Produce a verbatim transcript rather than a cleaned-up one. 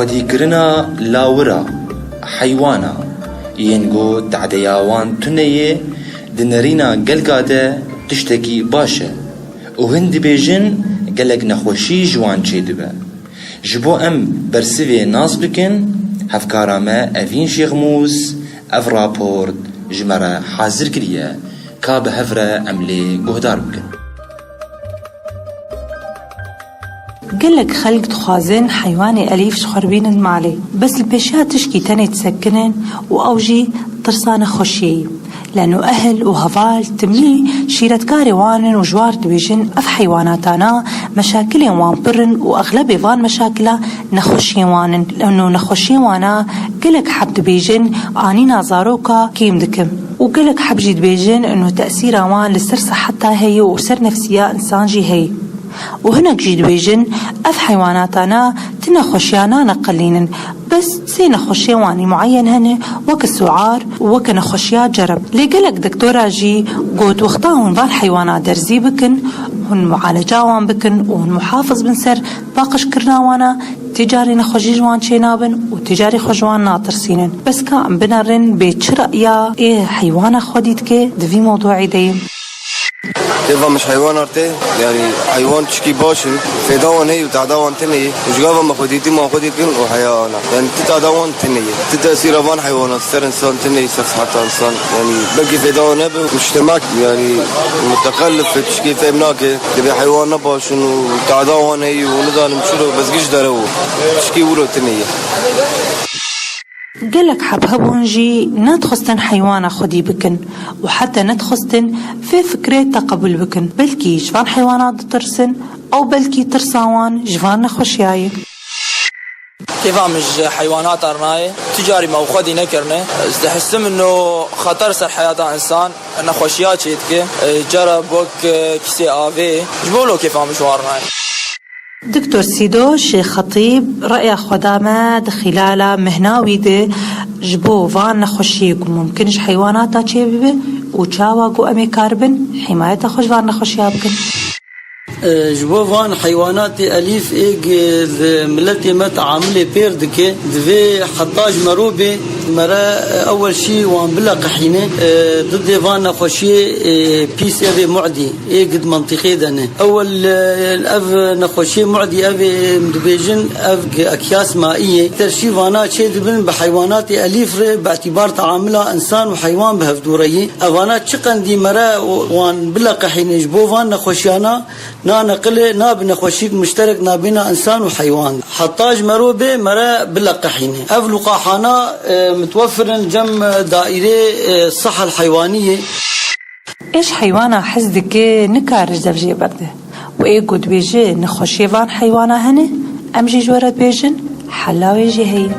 Xwedîkirina lawira heywana yên ku tadeya wan tune ye, di nerîna gelga de tiştekî baş e û hin dibêjin gelek nexweşî ji wan çêdibe. Ji bo em bersivê nas bikin, hevkara me Evîn Şêxmûs ev raport ji me re hazir kiriye, ka bi hev re em lê guhdar bikin. Gelek xelk dixwazin heywanê elîf ji xwe re bînin malê. Bes li pêşiya tişkî tenê disekinin û ew jî tirsa nexweşiyê ye. Leno ehil û heval timî şîretkarê wan in û ji wan re dibêjin, ev heywanatana meşakilên wan pir in û exlebê van meşakila nexweşiyên wan in. Leno nexweşiyên wana gelek heb dibêjin, anîna zaroka kêm dikim. Û gelek heb jî dibêjin, ino tesîra wan li ser siheta heye û ser nefsiya însan jî heye. Û hinek jî dibêjin, ev heywanatana ti nexweşiya naneqilînin. Bes sê nexweşiyên wan ê mueyen hene, weke suar û weke nexweşiya cereb. Lê gelek doktora jî got, wexta hûn van heywana derzî bikin, hûn mualeca wan bikin û hûn muhafiz bin ser paqijkirina wana, ti carî nexweşî ji wan çênabin û ti carî xwe ji wan natirsînin. Bes ka em binerin bê çi reya ê heywana xwedî dike di vî mewduî de ye. Kêfa min ji heywanan tê, yanî heywan tişkî baş in, fêda wan heye û tehda wan tune ye. Û ji gava me xwedîtî ma xwedî dikin û heya wana. Yanî ti tehda wan tune ye. Ti tesîra van heywanan ser însan tune ye, ser siheta însan. Yanî belkî fêda wan hebe, mujtemek, yanî muteqellif e, tişkî fêm nake. Divê heywan ne baş in û tehda wan heye û nizanim çilo, bes giş derew. Tişkî wilo tune ye. Gelek heb hebûn jî nedixwestin heywana xwedî bikin û heta nedixwestin vê fikrê teqebûl bikin. Belkî ji van heywana ditirsin, ew belkî tirsa wan ji van nexweşiya ye. Kêfa min ji heywanata re nayê. Tu carî me xwedî nekirine. Ez dihisim ino xeter ser heyata însan, nexweşiya çêdike. Cara wek kisê avê. Ji bo lo kêfa min ji wan re nayê. Doktor Sîdo Şêx Xetîb reya xwe da me di xîlala mehna wî de ji bo van nexweşiyê ku mumkin ji heywanata çêbibe û çawa ku em ê karibin hîmayeta xwe ji van nexweşiya bikin. Ji bo van heywanatê elîf ê g-, li miletê me teamilê pêr dike, divê heta ji merobê me re ewel şî wan bileqehîne, didê van nexweşiyê pîs evê mu'dî. Ê gid mentiqê de ne. Ewel, e, ev nexweşiyê mu'dî ev ê, em dibêjin, ev g-, ekyas maî yê. Terşî vana çê dibin bi heywanatê elîf re, bi îtîbar teamila însan û heywan bi hevdû re yê. Evana çi qendî me re wan bileqehîne ji bo van nexweşiyana, na neqilê, na bi nexweşîk muşterek nabêna însan û heywan. Heta ji mero bê me re bileqehîne. Ev luqahana, e, mitwefir in cem, e, daîrê, e, sihel heywanî yê. Ê ji heywana hez dike, nikare ji dev jê berde. Û ê ku dibêje nexweşiyê van heywana hene, em jî ji we re dibêjin, hela wê jî heye.